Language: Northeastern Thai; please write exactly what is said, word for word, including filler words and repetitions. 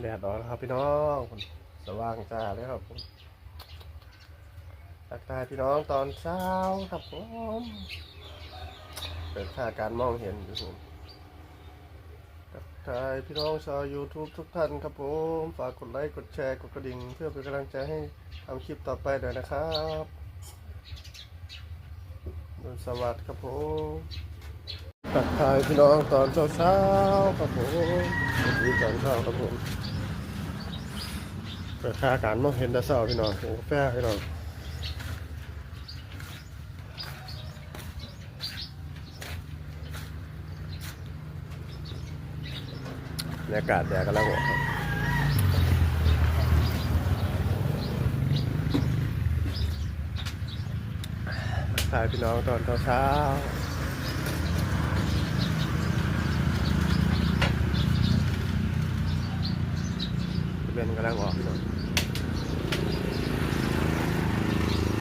แดดออกแล้วครับพี่น้อง สว่างจ้าเลยครับผม ทักทายพี่น้องตอนเช้าครับผม เปิดค่าการมองเห็นอยู่ผม ทักทายพี่น้องชาว YouTube ทุกท่านครับผม ฝากกดไลค์ กดแชร์ กดกระดิ่ง เพื่อเป็นกำลังใจให้ทำคลิปต่อไปด้วยนะครับ อรุณสวัสดิ์ครับผม ทักทายพี่น้องตอนเช้าๆครับผม สวัสดีตอนเช้าครับผม เปิดค่าการมองเห็นแต่เช้าพี่น้อง กินกาแฟพี่น้อง บรรยากาศแดดกำลังออกครับ ทักทายพี่น้องตอนเช้าๆ เดือนกำลังออกพี่น้อง